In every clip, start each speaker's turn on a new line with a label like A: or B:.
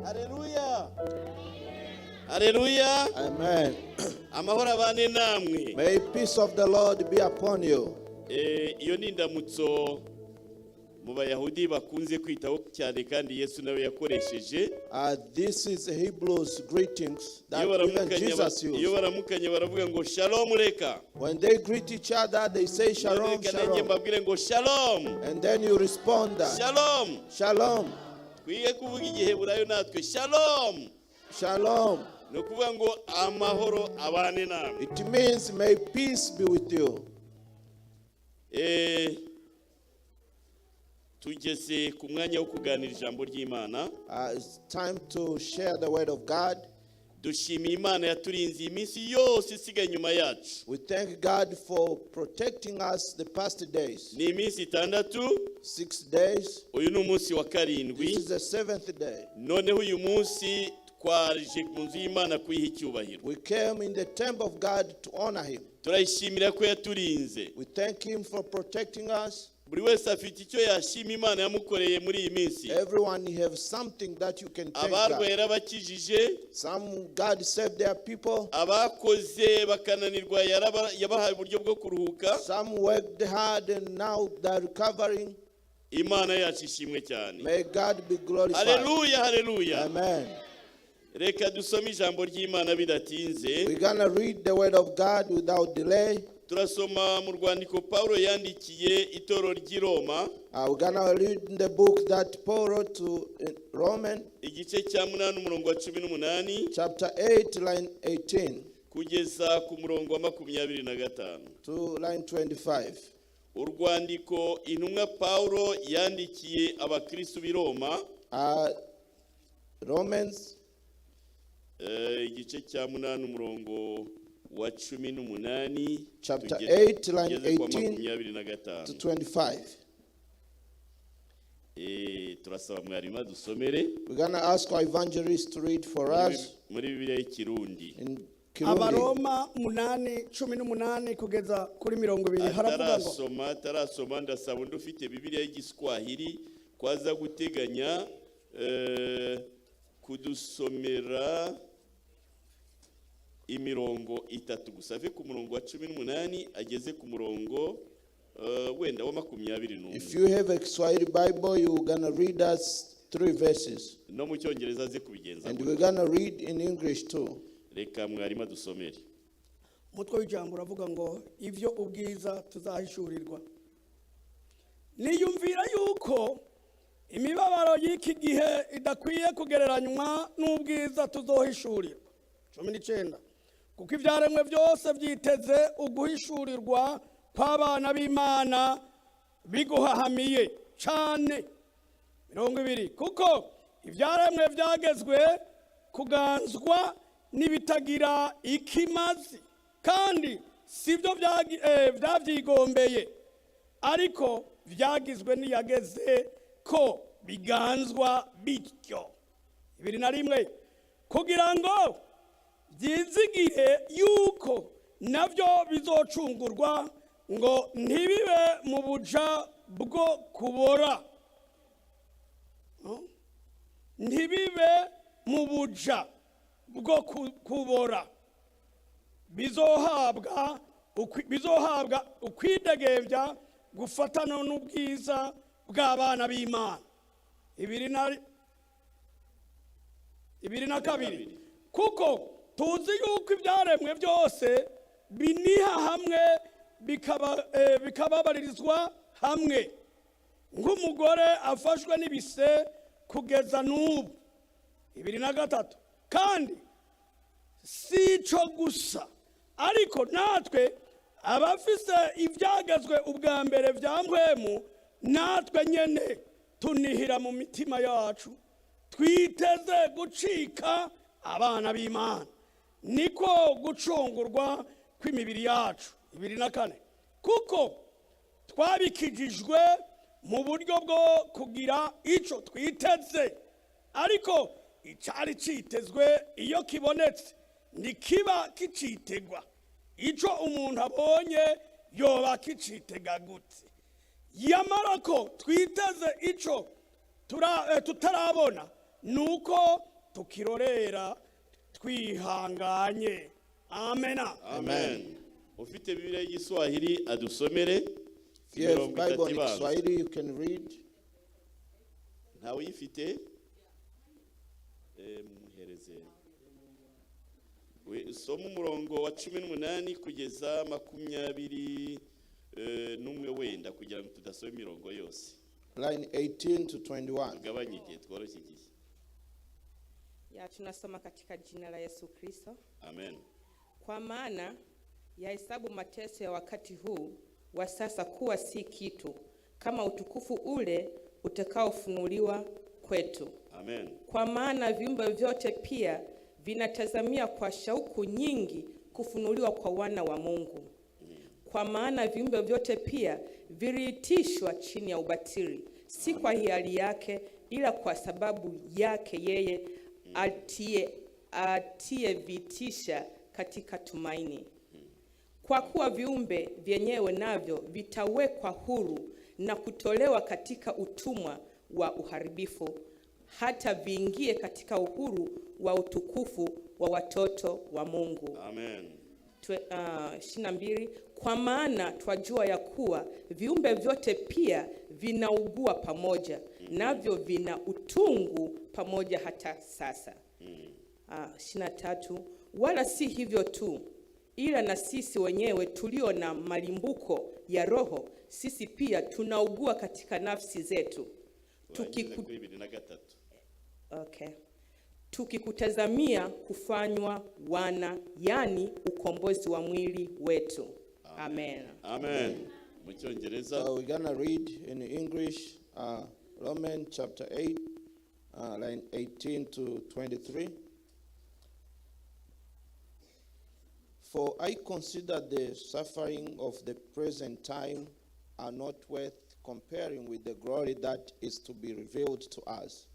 A: Haleluya, haleluya.
B: Amen.
A: Amahoro abane namwe.
B: May peace of the Lord be upon you.
A: Iyo ni indamutso mu Bayahudi bakunze kwitaho cyane, kandi Yesu nawe yakoresheje.
B: This is Hebrews greetings that
A: Iyo
B: even
A: baramukanya,
B: Jesus
A: iyo
B: used.
A: baramukanye baravuga ngo "Shalom reka".
B: When they greet each other, they say, "Shalom,
A: Reka nanjye
B: shalom."
A: mbabwire ngo "Shalom".
B: And then you respond that,
A: "Shalom".
B: "Shalom."
A: Twige kuvuga Igiheburayo natwe, "Shalom".
B: "Shalom."
A: Ni ukuvuga ngo amahoro abane namwe.
B: It means may peace be with you.
A: Tugeze ku mwanya wo kuganira ijambo ry'Imana.
B: It's time to share the word of God.
A: Dushimiye Imana yaturinze iyi minsi yose isigaye inyuma yacu.
B: We thank God for protecting us the past days.
A: Ni iminsi 6.
B: 6 days.
A: Uyu ni umunsi wa karindwi.
B: This is the seventh day.
A: Noneho uyu munsi twaje mu nzu y'Imana kuyiha icyubahiro.
B: We came in the temple of God to honor him.
A: Turayishimira ko yaturinze.
B: We thank him for protecting us.
A: Buri wese afite icyo yashima Imana yamukoreye muri iyi minsi.
B: Everyone have something that you can thank
A: Abarwaye
B: God.
A: yarabakijije.
B: Some, God saved their people.
A: Abakoze bakananirwa yabahaye uburyo bwo kuruhuka.
B: Some worked hard and now they're recovering.
A: Imana yacu ishimwe cyane.
B: May God be glorified.
A: Haleluya, haleluya.
B: Amen.
A: Reka dusome ijambo ry'Imana bidatinze.
B: We're gonna read the word of God without delay.
A: Turasoma mu rwandiko Pawulo yandikiye itorero ry'i Roma,
B: We're gonna read in the book that Paul wrote to Roman,
A: igice cya 8, umurongo wa 18
B: chapter 8, line 18
A: kugeza ku murongo wa 25.
B: To line 25.
A: Urwandiko intumwa Pawulo yandikiye abakristu b'i Roma,
B: Romans
A: igice cya 8, umurongo wa 18
B: chapter 8, line
A: tugeze ku wa
B: 18
A: 25.
B: To 25.
A: Turasaba mwarimu adusomere
B: We're gonna ask our evangelist to read for us
A: muri Bibiliya y'Ikirundi.
B: in Kirundi.
C: Abaroma 8:18 kugeza kuri 20 haravuga ngo:
A: Atarasoma, ndasaba undi ufite Bibiliya y'Igiswahili kwaza guteganya kudusomera imirongo itatu gusa, ave ku murongo wa 18 ageze ku murongo wenda wa 21.
B: If you have a Swahili Bible, you're gonna read us three verses.
A: No mu Cyongereza aze kubigenza
B: And
A: gutyo.
B: We're gonna read in English too.
A: Reka mwarimu adusomere.
C: Umutwe w'ijambo uravuga ngo ibyo ubwiza tuzahishurirwa. Niyumvira yuko imibabaro y'iki gihe idakwiye kugereranywa n'ubwiza tuzohishurirwa. 19, kuko ibyaremwe byose byiteze uguhishurirwa kw'abana b'Imana biguhahamiye cyane. 20, kuko ibyaremwe byagezwe kuganzwa n'ibitagira ikimazi, kandi si byo byabyigombeye, ariko byagizwe n'iyageze ko biganzwa bityo. 21, kugira ngo byizigire yuko nabyo bizocungurwa, ngo ntibibe mu buja bwo kubora, ntibibe mu buja bwo kubora, bizohabwa ukwidegembya gufatana n'ubwiza bw'abana b'Imana. 22, kuko tuzi yuko ibyaremwe byose biniha hamwe, bikababaririzwa hamwe nk'umugore afashwe n'ibise kugeza n'ubu. 23, kandi si icyo gusa, ariko natwe abafise ibyagezwe ubwa mbere bya mpwemu, natwe nyene tunihira mu mitima yacu, twiteze gucika abana b'Imana, niko gucungurwa kw'imibiri yacu. 24, kuko twabikijijwe mu buryo bwo kugira icyo twiteze, ariko icyari cyitezwe iyo kibonetse ntikiba kicitegwa. Icyo umuntu abonye yoba kicitega gute? Yamara ko twiteze icyo tutarabona, ni uko Tukirorera twihanganye. Amena.
A: Amen. Ufite Bibiliya y'Igiswahili adusomere
B: If you have
A: imirongo
B: Bible
A: itatu
B: in
A: ibanza.
B: Kiswahili, you can read.
A: Ntawe uyifite? Muhereze. Usome umurongo wa 18 kugeza 21 wenda, kugira ngo tudasoma imirongo yose.
B: Line 18 to 21.
A: Tugabanye igihe, tworoshye igihe.
D: Ya, tunasoma katika jina la Yesu Kristo.
A: Amen.
D: Kwa maana yahesabu mateso ya wakati huu wa sasa kuwa si kitu, kama utukufu ule utakaofunuliwa kwetu.
A: Amen.
D: Kwa maana viumbe vyote pia vinatazamia kwa shauku nyingi kufunuliwa kwa wana wa Mungu. Kwa maana viumbe vyote pia viliitishwa chini ya ubatili, si kwa hiari yake, ila kwa sababu yake yeye atiyeviitisha katika tumaini. Kwa kuwa viumbe vyenyewe navyo vitawekwa huru na kutolewa katika utumwa wa uharibifu, hata viingie katika uhuru wa utukufu wa watoto wa Mungu.
A: Amen.
D: 22. Kwa maana twajua ya kuwa viumbe vyote pia vinaugua pamoja, navyo vina utungu pamoja hata sasa. 23. Wala si hivyo tu, ila na sisi wenyewe tulio na malimbuko ya Roho, sisi pia tunaugua katika nafsi zetu,
A: Turangize kuri 23.
D: Okay. Tukikutazamia kufanywa wana, yani ukombozi wa mwili wetu. Amen.
A: Amen. Mu Cyongereza.
B: So we're gonna read in English, Romans chapter 8, line 18 to 23. For I consider the suffering of the present time are not worth comparing with the glory that is to be revealed to us.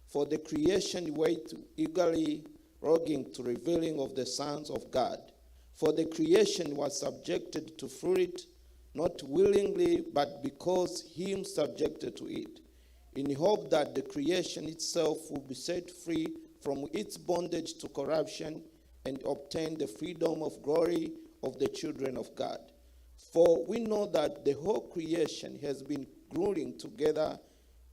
B: For the creation wait eagerly, longing to revealing of the sons of God. For the creation was subjected to futility, not willingly, but because him subjected to it, in hope that the creation itself will be set free from its bondage to corruption and obtain the freedom of glory of the children of God. For we know that the whole creation has been groaning together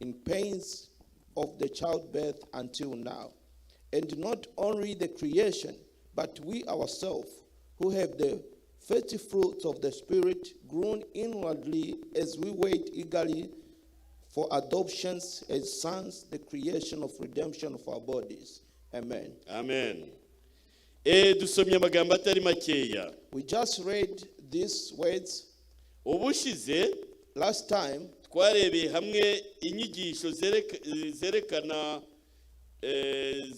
B: in pains of the childbirth until now. And not only the creation, but we ourselves, who have the first fruits of the Spirit, groan inwardly as we wait eagerly for adoptions as sons, the creation of redemption of our bodies. Amen.
A: Amen. Dusomye amagambo atari makeya.
B: We just read these words.
A: Ubushize
B: Last time,
A: twarebeye hamwe inyigisho zerekana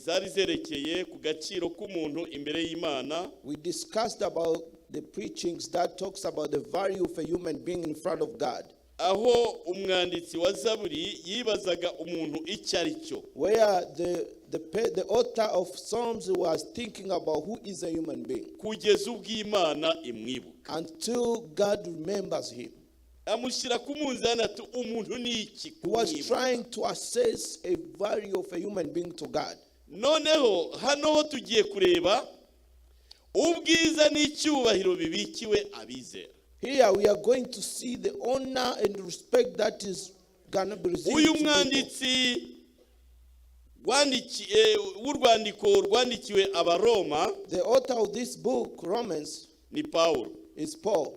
A: zari zerekeye ku gaciro k'umuntu imbere y'Imana.
B: We discussed about the preachings that talks about the value of a human being in front of God.
A: Aho umwanditsi wa Zaburi yibazaga umuntu icyo ari cyo.
B: Where the author of Psalms was thinking about who is a human being.
A: Kugeza ubwo Imana imwibuka.
B: Until God remembers him.
A: Amushyira ku munzani ati umuntu ni iki?
B: He was
A: Kumwibuka.
B: Trying to assess a value of a human being to God.
A: Noneho hano ho tugiye kureba ubwiza n'icyubahiro bibikiwe abizera.
B: Here we are going to see the honor and respect that is gonna be received
A: Uyu
B: to people.
A: Mwanditsi w'urwandiko rwandikiwe Abaroma
B: The author of this book, Romans,
A: ni Pawulo.
B: Is Paul.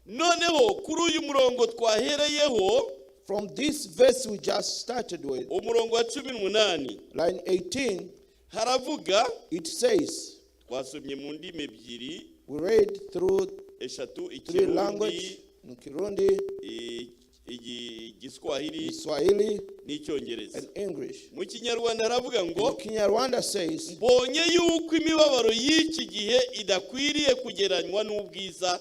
A: Noneho kuri uyu murongo twahereyeho,
B: From this verse we just started with,
A: umurongo wa 18,
B: line 18,
A: haravuga,
B: it says,
A: twasomye mu ndimi ebyiri,
B: we read through
A: eshatu,
B: three
A: Ikirundi,
B: language, in Kirundi,
A: Igiswahili
B: Swahili,
A: n'Icyongereza.
B: And English.
A: Mu Kinyarwanda haravuga ngo,
B: In Kinyarwanda says,
A: mbonye yuko imibabaro y'iki gihe idakwiriye kugeranywa n'ubwiza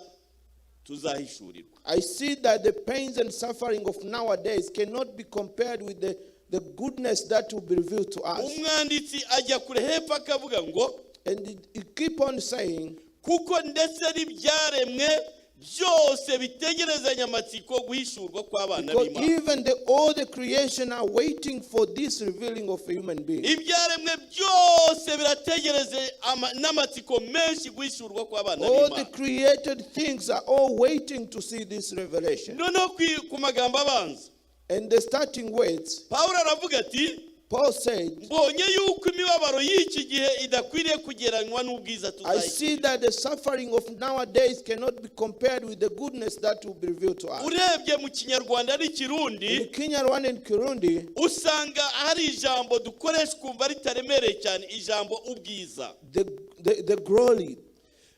A: tuzahishurirwa.
B: I see that the pains and suffering of nowadays cannot be compared with the goodness that will be revealed to us.
A: Umwanditsi ajya kure hepfo akavuga ngo,
B: And it keep on saying,
A: kuko ndetse n'ibyaremwe byose bitegerezanya amatsiko guhishurwa kw'abana
B: because
A: b'Imana.
B: Even all the creation are waiting for this revealing of a human being.
A: Ibyaremwe byose. Byose birategereze n'amatsiko menshi guhishurwa kw'abana
B: All the
A: b'Imana.
B: Created things are all waiting to see this revelation.
A: Noneho ku magambo abanza,
B: And the starting words,
A: Pawulo aravuga ati,
B: Paul said,
A: mbonye yuko imibabaro y'iki gihe idakwiriye kugereranywa n'ubwiza
B: I
A: tuzayishyura.
B: see that the suffering of nowadays cannot be compared with the goodness that will be revealed to us.
A: Urebye mu Kinyarwanda n'Ikirundi,
B: In Kinyarwanda and Kirundi,
A: usanga hari ijambo dukoresha ukumva ritaremereye cyane, ijambo ubwiza.
B: the glory.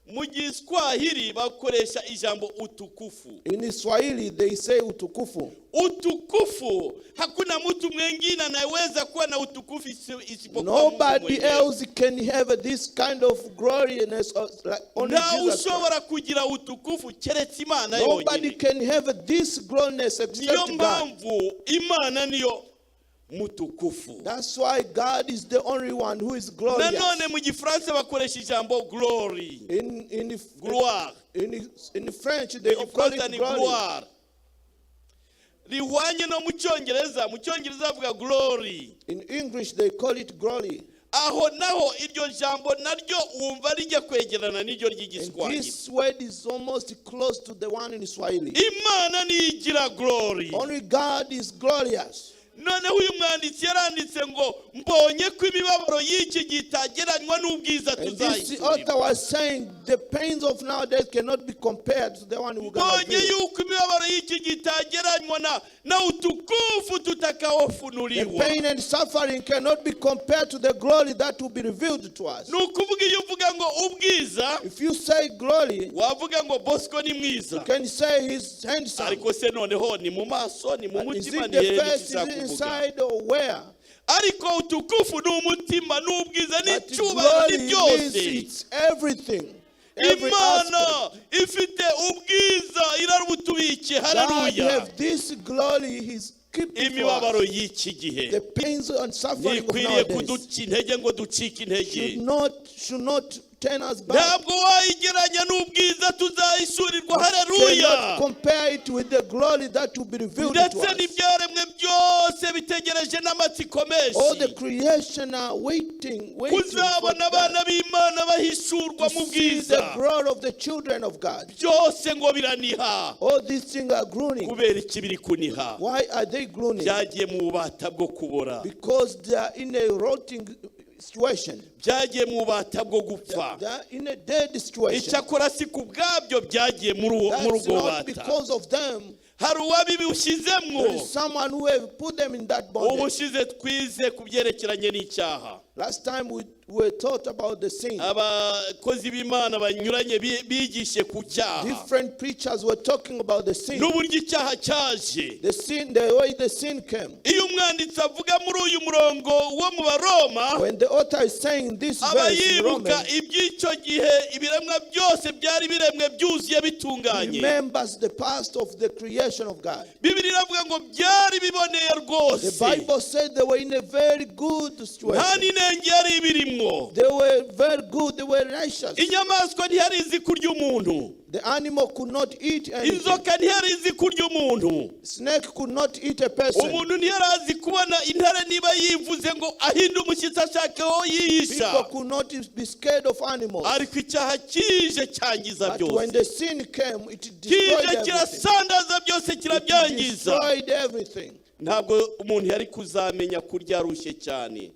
A: Mu Giswahili bakoresha ijambo utukufu.
B: In Swahili, they say utukufu.
A: Utukufu, hakuna mtu mwingine anayeweza kuwa na utukufu isipokuwa Mungu
B: Nobody
A: mwenyewe.
B: Else can have this kind of gloriousness like only
A: Ntawe
B: Jesus Christ.
A: ushobora kugira utukufu keretse Imana
B: Nobody
A: yonyine.
B: can have this gloriousness
A: Niyo
B: except God.
A: mpamvu Imana niyo mutukufu.
B: That's why God is the only one who is glorious.
A: Nanone mu Gifaransa bakoresha ijambo glory, gloire.
B: In French, they
A: Mu
B: call
A: Gifaransa
B: it
A: ni
B: glory.
A: gloire, rihwanye no mu Cyongereza. Mu Cyongereza bavuga glory.
B: In English, they call it glory.
A: Aho naho iryo jambo naryo wumva rijya kwegerana n'iryo
B: And
A: ry'Igiswahili.
B: this word is almost close to the one in Swahili.
A: Imana niyo igira glory.
B: Only God is glorious.
A: Noneho uyu mwanditsi yaranditse ngo mbonye ko imibabaro y'iki gihe itagereranywa n'ubwiza
B: And this
A: tuzahishurirwa.
B: Author was saying the pains of nowadays cannot be compared to the one who gonna
A: Mbonye
B: be.
A: yuko imibabaro y'iki gihe itagereranywa na utukufu
B: The
A: tutakaofunuliwa.
B: Pain and suffering cannot be compared to the glory that will be revealed to us.
A: Ni ukuvuga iyo uvuga ngo ubwiza,
B: If you say glory,
A: wavuga ngo Bosco ni mwiza,
B: you can say he's handsome.
A: ariko se noneho ni mu maso, ni mu
B: But is
A: mutima,
B: it
A: ni
B: the
A: hehe
B: face? Is
A: niki
B: it
A: kuvuga?
B: Inside or where?
A: Ariko utukufu ni umutima, ni ubwiza, ni
B: But
A: icyubahiro, ni
B: glory means
A: byose.
B: it's everything. Every
A: Imana
B: aspect.
A: Ifite ubwiza irabutubikiye.
B: God
A: Haleluya.
B: have this glory He's keeping for
A: Imibabaro
B: us.
A: y'iki gihe
B: The pains and suffering of
A: ntikwiriye
B: nowadays
A: kuduca intege ngo ducike intege.
B: should not turn us back.
A: Ntabwo wayigeranya n'ubwiza tuzahishurirwa. Haleluya.
B: Cannot compare it with the glory that will be revealed to
A: Ndetse
B: us.
A: N'ibyaremwe byose bitegereje n'amatsiko
B: All the
A: menshi
B: creation are waiting, waiting for
A: kuzabona abana
B: that,
A: b'Imana bahishurwa
B: to
A: mu
B: see
A: bwiza.
B: The glory of the children of God.
A: Byose ngo biraniha.
B: All these things are groaning.
A: Kubera iki biri kuniha?
B: Why are they groaning?
A: Byagiye mu bubata bwo kubora.
B: Because they are in a rotting situation.
A: Byagiye mu bubata bwo gupfa.
B: They are in a dead situation.
A: Icyakora si ku bwabyo byagiye muri
B: That's
A: ubwo
B: not
A: bubata.
B: Because of them.
A: Hari uwabibushyizemwo.
B: There is someone who have put them in that bondage.
A: Ubushize twize ku byerekeranye n'icyaha.
B: Last time we were taught about the sin.
A: Abakozi b'Imana banyuranye bigishe ku cyaha
B: Different preachers were talking about the sin.
A: N'uburyo icyaha cyaje.
B: The sin, the way the sin came.
A: Iyo umwanditsi avuga muri uyu murongo wo mu Baroma,
B: When the author is saying this
A: aba
B: verse in
A: yibuka
B: Romans,
A: iby'icyo gihe ibiremwa byose byari biremwe byuzuye bitunganye.
B: Remembers the past of the creation of God.
A: Bibiliya iravuga ngo byari biboneye
B: The
A: rwose.
B: Bible said they were in a very good
A: Nta
B: situation.
A: n'inenge yari ibirimwo.
B: They were very good, they were righteous.
A: Inyamaswa ntiyari izi kurya umuntu.
B: The animal could not eat anything.
A: Inzoka ntiyari izi kurya umuntu.
B: Snake could not eat a person.
A: Umuntu ntiyari azi kubona intare niba yivuze ngo ahinde umushyitsi ashake aho yihisha.
B: People could not be scared of animals.
A: Ariko icyaha kije cyangiza
B: But when
A: byose.
B: The sin came, it destroyed
A: Kije
B: everything.
A: Kirasandaza byose,
B: It
A: kirabyangiza.
B: destroyed everything.
A: Ntabwo umuntu yari kuzamenya kurya arushye cyane.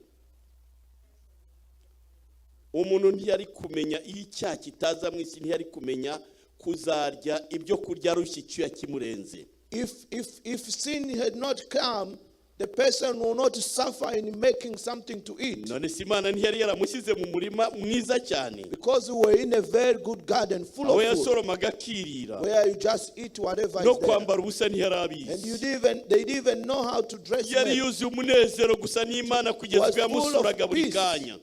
A: Umuntu ntiyari kumenya iyo icyaha kitaza mu isi, ntiyari kumenya kuzarya ibyo kurya arushye icyuya kimurenze.
B: If sin had not come, the person will not suffer in making something to eat.
A: None se Imana ntiyari yaramushyize mu murima mwiza cyane,
B: Because we were in a very good garden full
A: aho
B: of food,
A: yasoromaga akirira,
B: where you just eat whatever
A: no
B: is there.
A: Kwambara ubusa ntiyari
B: And
A: abizi.
B: you didn't even, they didn't even know how to dress
A: Yari
B: men.
A: Yuzuye umunezero gusa n'Imana kugeza
B: Was
A: ubwo
B: full of
A: yamusuraga buri
B: peace.
A: Kanya,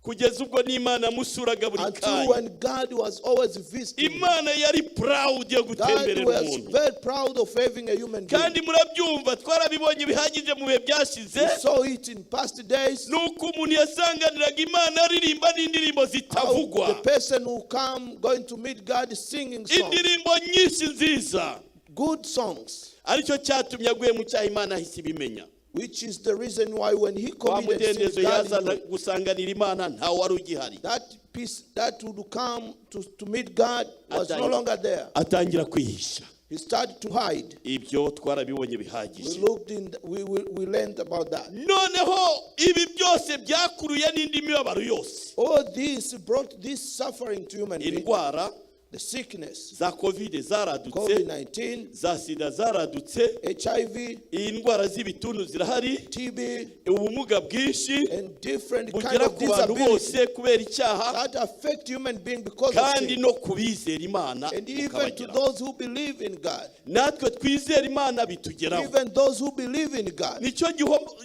A: kugeza ubwo n'Imana yamusuraga buri
B: Until
A: kanya.
B: when God was always visiting.
A: Imana yari proud yo
B: God
A: gutemberera
B: was
A: umuntu.
B: Very proud of having a human being.
A: Kandi murabyumva, twarabibonye bihagije mu bihe byashize,
B: We saw it in past days.
A: Nuko umuntu yasanganiraga Imana aririmba n'indirimbo
B: How
A: zitavugwa.
B: the person who come going to meet God is singing songs,
A: Indirimbo nyinshi nziza.
B: Good songs.
A: Aricyo cyatumye aguye mu cyaha Imana ahise ibimenya.
B: Which is the reason why when he
A: Wa
B: committed sin,
A: mudendezo
B: God
A: yazana
B: knew
A: gusanganira Imana ntawe wari ugihari.
B: That peace that would come to meet God was no longer there.
A: Atangira kwihisha.
B: He started to hide.
A: Ibyo twarabibonye
B: We
A: bihagije.
B: Looked in, we learned about that.
A: Noneho ibi byose byakuruye n'indi mibabaro yose.
B: All this brought this suffering to human beings.
A: Indwara
B: The sickness,
A: za COVID zaradutse,
B: COVID-19,
A: za SIDA zaradutse,
B: HIV,
A: iyi ndwara z'ibituntu zirahari,
B: TB,
A: ubumuga bwinshi
B: and different kind
A: bugera
B: of
A: ku bantu
B: disabilities
A: bose kubera icyaha,
B: that affect human being because of
A: kandi
B: sin.
A: No kubizera Imana
B: And even to
A: bukabageraho.
B: Those who believe in God.
A: Natwe twizera Imana bitugeraho.
B: Even those who believe in God.
A: Nicyo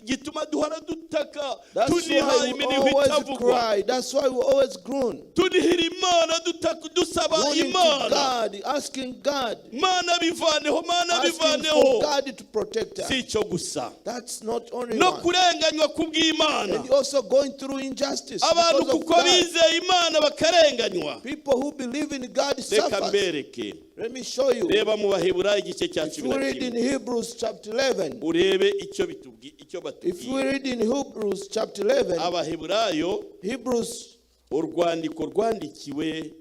A: gituma duhora dutaka,
B: That's
A: tuniha
B: why we
A: iminiho
B: always
A: itavugwa,
B: cry. That's why we always groan.
A: tunihira Imana, dutaka, dusaba
B: Groaning to
A: Imana,
B: God, asking God,
A: Mana bivaneho, Mana
B: asking
A: bivaneho.
B: for God to protect us.
A: Si icyo gusa,
B: That's not only
A: no
B: one.
A: kurenganywa kubw'Imana.
B: And also going through injustice
A: Abantu
B: because of
A: kuko
B: God.
A: bizeye Imana bakarenganywa.
B: People who believe in God
A: Reka
B: suffer.
A: mbereke.
B: Let me show you.
A: Reba mu Baheburayo igice cya
B: If
A: cumi
B: we
A: na
B: read in
A: kimwe,
B: Hebrews chapter 11,
A: urebe icyo bitubwi icyo
B: if we
A: batubwiye.
B: Read in Hebrews chapter 11,
A: Abaheburayo,
B: Hebrews,
A: urwandiko rwandikiwe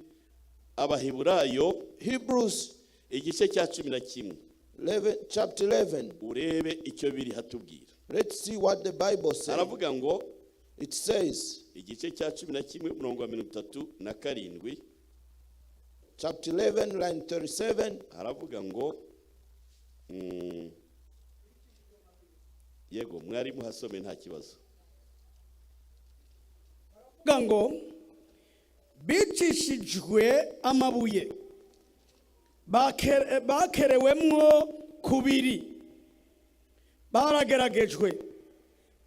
A: Abaheburayo,
B: Hebrews
A: igice cya 11,
B: 11, chapter 11,
A: urebe icyo biri hatubwira.
B: Let's see what the Bible says.
A: Aravuga ngo,
B: It says,
A: igice cya 11, umurongo wa 37,
B: chapter 11, line 37,
A: aravuga ngo yego mwari muhasome nta kibazo.
C: Avuga ngo bicishijwe amabuye, bakerewemwo kubiri, barageragejwe,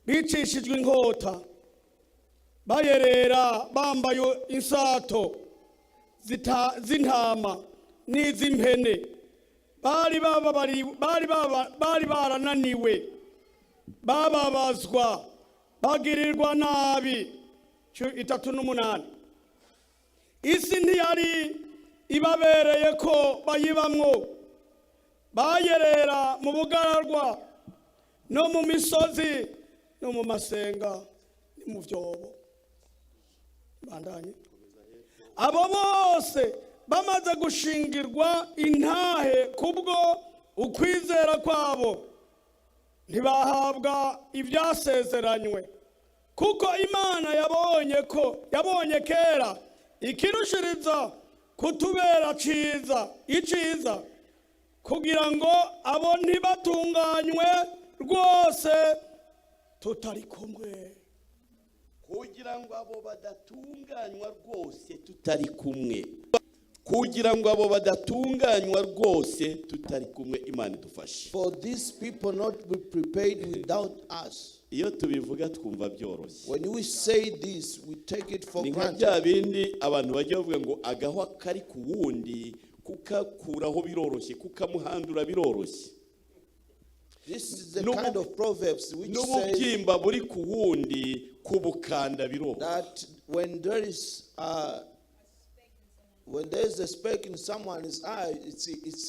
C: bicishijwe inkota, bayerera bambaye insato z'intama n'iz'impene, bari barananiwe, bababazwa, bagirirwa nabi. 38, isi ntiyari ibabereye ko bayibamwo, bayerera mu bugararwa no mu misozi no mu masenga ni mu byobo. Bandanye. Abo bose bamaze gushingirwa intahe kubwo ukwizera kwabo, ntibahabwa ibyasezeranywe, kuko Imana yabonye ko yabonye kera ikirushiriza kutubera ciza iciza, kugira ngo abo ntibatunganywe rwose tutari kumwe.
A: Kugira ngo abo badatunganywa rwose tutari kumwe, kugira ngo abo badatunganywa rwose tutari kumwe. Imana idufashe.
B: For these people not be prepared without us.
A: Iyo tubivuga twumva byoroshye.
B: When we say this, we take it for
A: Ni nka
B: granted.
A: Bya bindi abantu bajya bavuga ngo agahwa kari ku wundi kukakuraho biroroshye, kukamuhandura biroroshye.
B: This is the
A: N'ubu-
B: kind of proverbs which says
A: n'ububyimba buri ku wundi kubukanda biroroshye.
B: That when there is a speck in someone's eye, it's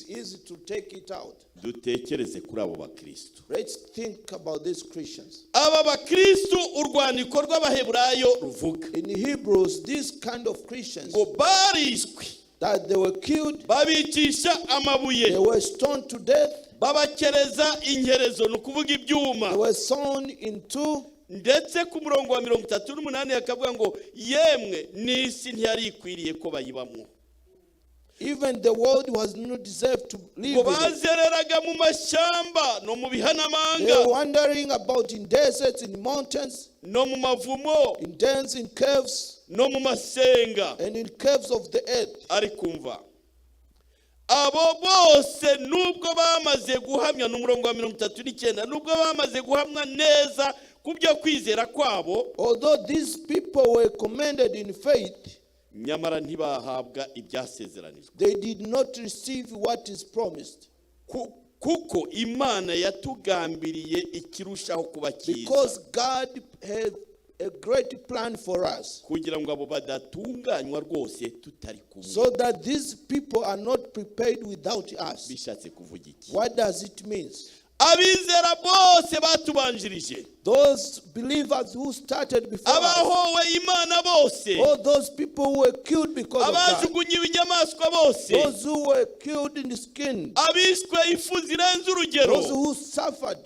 B: easy to take it out.
A: Dutekereze kuri abo bakristo.
B: Let's think about these Christians.
A: Aba bakristo urwandiko rw'Abaheburayo ruvuga
B: In Hebrews, these kind of Christians
A: ngo barishwe,
B: that they were killed,
A: babicisha amabuye,
B: they were stoned to death,
A: babakereza inkerezo, ni ukuvuga ibyuma,
B: they were sawn in two.
A: Ndetse ku murongo wa 38 hakavuga ngo yemwe n'isi ntiyari ikwiriye ko bayibamwo.
B: Even the world was not deserved to live
A: Ngo
B: in it.
A: bazereraga mu mashyamba no mu
B: They
A: bihanamanga,
B: were wandering about in deserts, in mountains,
A: no mu mavumo,
B: in dens, in caves,
A: no mu masenga.
B: And in caves of the earth.
A: Ari kumva abo bose nubwo bamaze guhamya, n'umurongo wa 39, nubwo bamaze guhamwa neza ku byo kwizera kwabo,
B: Although these people were commended in faith,
A: nyamara ntibahabwa ibyasezeranijwe,
B: they did not receive what is promised.
A: Kuko Imana yatugambiriye ikirushaho kuba cyiza,
B: Because God had a great plan for us.
A: Kugira ngo abo badatunganywa rwose tutari kumwe.
B: So that these people are not prepared without us.
A: Bishatse kuvuga iki?
B: What does it mean?
A: Abizera bose batubanjirije,
B: Those believers who started before us,
A: abahowe Imana bose,
B: all those people who were killed because of God,
A: abajugunye inyamaswa bose,
B: those who were killed in the skin,
A: abishwe ifu zirenze urugero,
B: those who suffered,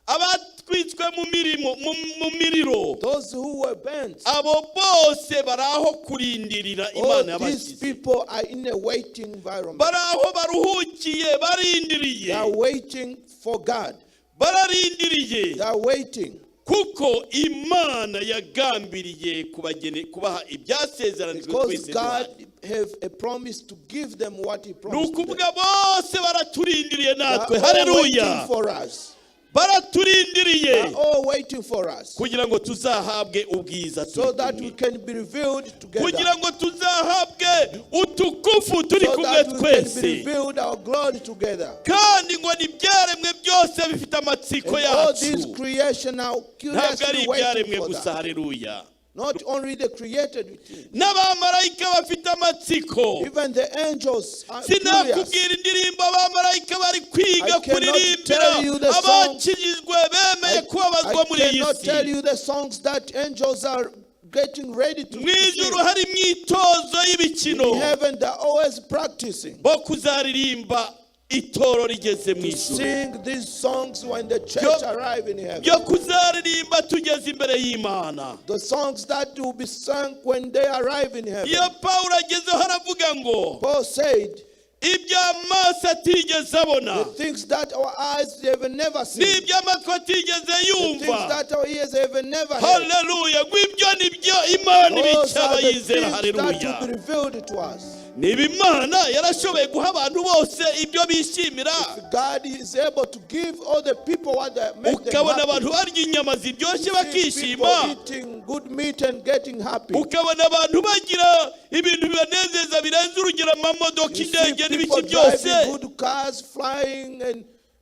A: abatwitswe mu mirimo mu miriro,
B: those who were burnt.
A: Abo bose bari aho kurindirira
B: All
A: Imana
B: these
A: yabashyize.
B: People are in a waiting environment.
A: Bari aho baruhukiye barindiriye.
B: They are waiting for God.
A: Bararindiriye
B: They are waiting
A: kuko Imana yagambiriye kubagene kubaha ibyasezeranijwe
B: because
A: twese
B: God
A: duhari.
B: have a promise to give them what He
A: Ni
B: promised them.
A: ukuvuga bose baraturindiriye
B: They are
A: natwe.
B: all
A: Haleluya.
B: waiting for us.
A: Baraturindiriye
B: They are all waiting for us
A: kugira ngo tuzahabwe ubwiza
B: so
A: turi
B: that we
A: kumwe,
B: can be revealed together.
A: Kugira ngo tuzahabwe utukufu turi
B: So
A: kumwe
B: that we can be
A: twese.
B: Revealed our glory together.
A: Kandi ngo nibyaremwe byose bifite amatsiko
B: And all these
A: yacu.
B: Creation are
A: Ntabwo ari
B: curiously waiting
A: ibyaremwe
B: for
A: gusa.
B: that.
A: Haleluya.
B: Not only the created things,
A: N'abamarayika bafite amatsiko.
B: even the angels are curious.
A: Sinakubwira indirimbo abamarayika bari kwiga
B: I cannot
A: kuririmbira
B: tell you the song.
A: abakijijwe bemeye
B: I,
A: kubabazwa
B: I
A: muri iyi
B: cannot
A: si.
B: Tell you the songs that angels are getting ready to
A: Mu ijuru
B: sing.
A: hari imyitozo y'ibikino
B: In heaven, they're always practicing
A: bo kuzaririmba itoro rigeze mu
B: to
A: ijuru,
B: sing these songs when the church arrive in heaven.
A: Byo kuzaririmba tugeze imbere y'Imana.
B: The songs that will be sung when they arrive in heaven.
A: Iyo Pawulo agezeho aravuga ngo
B: Paul said,
A: ibyo amaso atigeze abona,
B: the things that our eyes have never seen,
A: n'ibyo amatwi atigeze
B: the
A: yumva,
B: things that our ears have never heard,
A: haleluya, ngo ibyo nibyo Imana
B: those
A: ibica
B: are the
A: abayizera.
B: things that
A: Haleluya.
B: will be revealed to us.
A: Niba Imana yarashoboye guha abantu bose ibyo bishimira,
B: If God is able to give all the people what they make them
A: ukabona
B: happy,
A: abantu barya inyama ziryoshye
B: you see
A: bakishima,
B: people eating good meat and getting happy.
A: Ukabona abantu bagira ibintu bibanezeza birenze urugero, amamodoka,
B: You see
A: indege n'ibiki
B: people
A: byose,
B: driving good cars, flying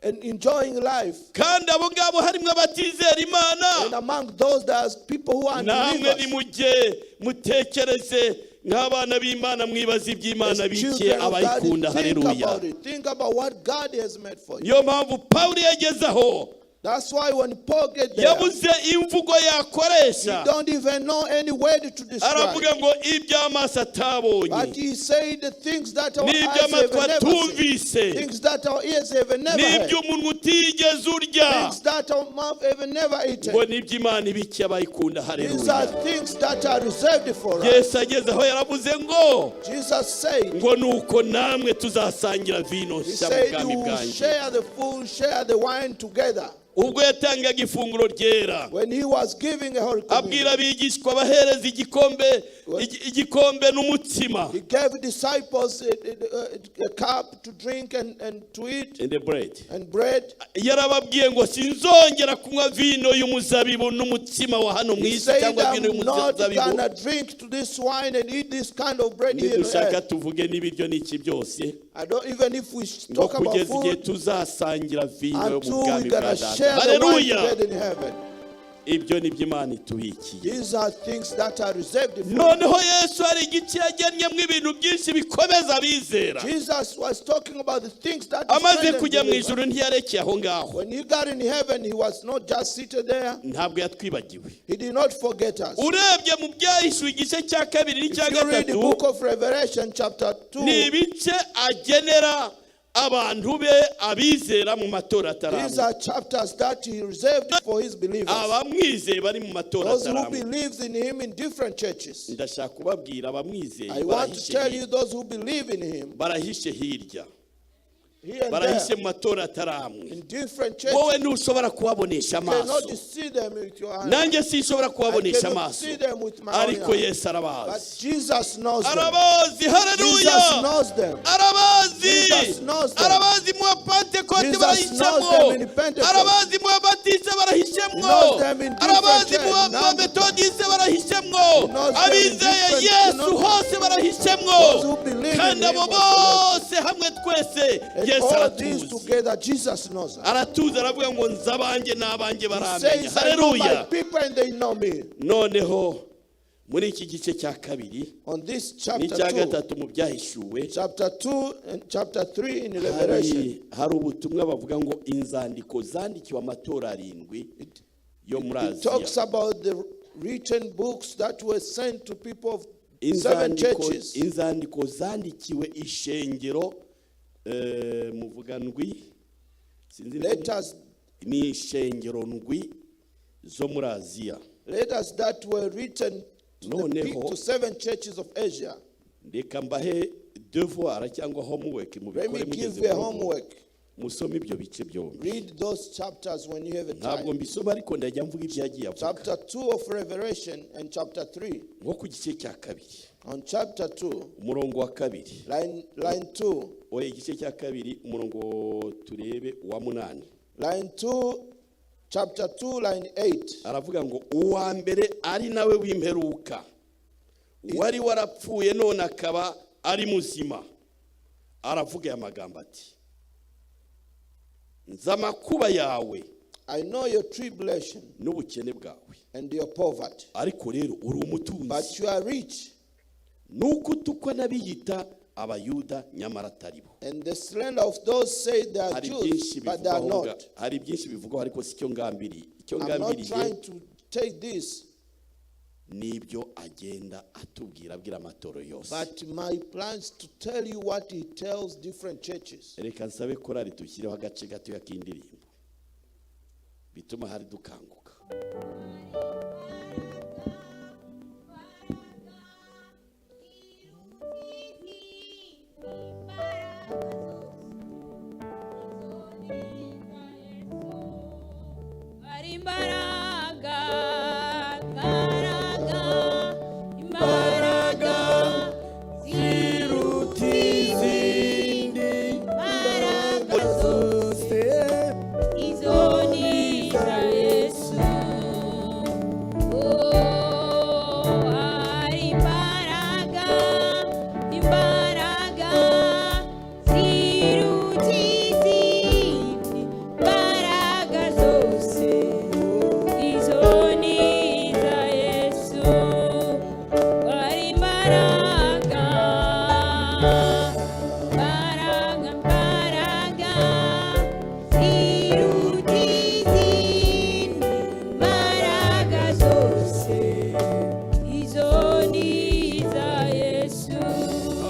B: and enjoying life.
A: Kandi abo ngabo harimo abatizera Imana,
B: And among those, there's people who are
A: namwe
B: unbelievers.
A: Nimujye mutekereze nk'abana b'Imana mwibaza iby'Imana
B: As
A: bikiye
B: children of God,
A: abayikunda.
B: Think
A: Haleluya.
B: about it. Think about what God has made for you.
A: Niyo mpamvu Pawulo yageze aho
B: That's why when Paul get there,
A: yabuze imvugo yakoresha.
B: You don't even know any word to
A: Aravuga
B: describe.
A: Ngo iby'amaso atabonye,
B: But he said the things that our eyes have
A: n'iby'amatwi
B: never seen,
A: atumvise,
B: things that our ears have never heard,
A: n'iby'umunwa utigeze urya,
B: things that our mouth have never eaten.
A: Ngo n'iby'Imana ibikiye abayikunda.
B: These
A: Haleluya.
B: Are things that are reserved for us.
A: Yesu ageze aho yaravuze ngo
B: Jesus said,
A: ngo nuko namwe tuzasangira vino
B: He
A: nshya mu
B: said,
A: bwami
B: "You will
A: bwanjye.
B: Share the food, share the wine together."
A: Ubwo yatangaga ifunguro ryera,
B: When he was giving a Holy
A: abwira
B: Communion,
A: abigishwa abahereza igikombe igikombe n'umutsima,
B: he gave disciples a cup to drink and to eat
A: and the bread,
B: and bread.
A: Yarababwiye ngo sinzongera kunywa vino y'umuzabibu n'umutsima wa hano mu
B: He
A: isi
B: said,
A: cyangwa vino
B: "I'm not
A: y'umuzabibu.
B: gonna drink to this wine and eat this kind of bread here on
A: Nidushaka
B: earth."
A: tuvuge n'ibiryo n'iki byose,
B: I don't even if we
A: ngo
B: talk about
A: kugeza igihe
B: food
A: tuzasangira vino yo mu
B: until
A: bwami
B: we're
A: bwa
B: gonna
A: Data.
B: Share the wine
A: Haleluya.
B: together in heaven.
A: Ibyo ni byo Imana itubikiye.
B: These are things that are reserved for us.
A: Noneho Yesu hari igice yagennyemo ibintu byinshi bikomeza abizera.
B: Jesus was talking about the things that
A: Amaze
B: strengthen
A: kujya mu
B: believers.
A: ijuru ntiyarekeye aho ngaho.
B: When he got in heaven, he was not just seated there.
A: Ntabwo yatwibagiwe.
B: He did not forget us.
A: Urebye mu Byahishuwe igice cya kabiri
B: If
A: n'icya
B: you read the
A: gatatu,
B: book of Revelation, chapter 2,
A: ni ibice agenera abantu be abizera mu matora
B: these
A: ataramwe.
B: Are chapters that he reserved for his believers.
A: Abamwizeye bari mu matora
B: Those who
A: ataramwe.
B: Believes in him in different churches.
A: Ndashaka kubabwira abamwizeye
B: I want to
A: barahishe
B: tell
A: hirya.
B: You those who believe in him
A: Barahishe hirya,
B: here and
A: barahishe
B: there
A: mu matora ataramwe.
B: In different
A: Wowe
B: churches.
A: ntushobora kubabonesha
B: You cannot
A: amaso,
B: see them with your eyes.
A: Nanjye sinshobora
B: I
A: kubabonesha
B: cannot
A: amaso,
B: see them with my own
A: ariko
B: eyes.
A: Yesu
B: But
A: arabazi.
B: Jesus knows them.
A: Arabazi. Haleluya.
B: Jesus knows them.
A: Arabazi.
B: Jesus knows them.
A: Arabazi mu Bapantekote
B: Jesus
A: barahishemo.
B: Knows them in Pentecost.
A: Arabazi mu Babatiste barahishemo.
B: He knows them in different
A: Arabazi mu
B: churches.
A: Bametodiste barahishemo.
B: He knows them in
A: Abizeye
B: different
A: Yesu
B: denominations.
A: Hose barahishemo.
B: Those who believe in
A: Kandi
B: him
A: abo
B: was
A: bose hamwe twese
B: And
A: Yesu
B: all these
A: aratuzi.
B: Together, Jesus knows us.
A: Aratuzi aravuga ngo nzi abanjye n'abanjye
B: He
A: baramenya.
B: says, "I know my
A: Haleluya.
B: people and they know me."
A: Noneho Muri iki gice cya kabiri
B: On this chapter
A: n'icya
B: 2,
A: gatatu mu Byahishuwe,
B: chapter 2 and chapter 3 in Revelation,
A: hari ubutumwa bavuga ngo inzandiko zandikiwe amatorero arindwi yo muri
B: it talks
A: Aziya.
B: About the written books that were sent to people of seven churches.
A: Inzandiko zandikiwe ishengero muvuga ndwi, sinzi
B: Letters,
A: ni ishengero ndwi zo muri Aziya.
B: Letters that were written
A: Noneho
B: to seven churches of Asia.
A: Reka mbahe devoir cyangwa homework,
B: Let
A: mubikore
B: me give
A: mugeze
B: you a
A: mu rugo.
B: homework.
A: Musome ibyo bice byombi.
B: Read those chapters when you have a
A: Ntabwo
B: time.
A: mbisoma, ariko ndajya mvuga ibyo yagiye avuga.
B: Chapter 2 of Revelation and chapter 3.
A: Nko ku gice cya kabiri,
B: On chapter 2,
A: umurongo wa kabiri,
B: line 2,
A: oya, igice cya kabiri, umurongo turebe wa munani.
B: Line 2, chapter 2, line 8.
A: Aravuga ngo uwa mbere ari nawe w'imperuka, wari warapfuye none akaba ari muzima, aravuga aya magambo ati: "Nzi amakuba yawe
B: I know your tribulation
A: n'ubukene bwawe,
B: and your poverty,
A: ariko rero uri umutunzi,
B: but you are rich,
A: nuko utukwa n'abiyita Abayuda nyamara atari bo."
B: and the slander of those say they are
A: Hari
B: Jews,
A: byinshi
B: but they are
A: bivugwaho
B: not.
A: hari byinshi bivugwaho, ariko si cyo ngambiriye. Icyo
B: I'm not
A: ngambiriye
B: trying to take this,
A: n'ibyo agenda atubwira, abwira amatorero yose.
B: but my plans to tell you what he tells different churches.
A: Reka nsabe korari dushyireho agace gatoya k'indirimbo bituma hari dukanguka.
E: Hari imbaraga, imbaraga, imbaraga ziruta izindi mbaraga zose, izo ni iza Yesu. Oh, hari imbaraga, imbaraga ziruta izindi mbaraga zose, izo ni iza Yesu. Hari imbaraga, imbaraga, imbaraga ziruta izindi mbaraga zose, izo ni iza Yesu.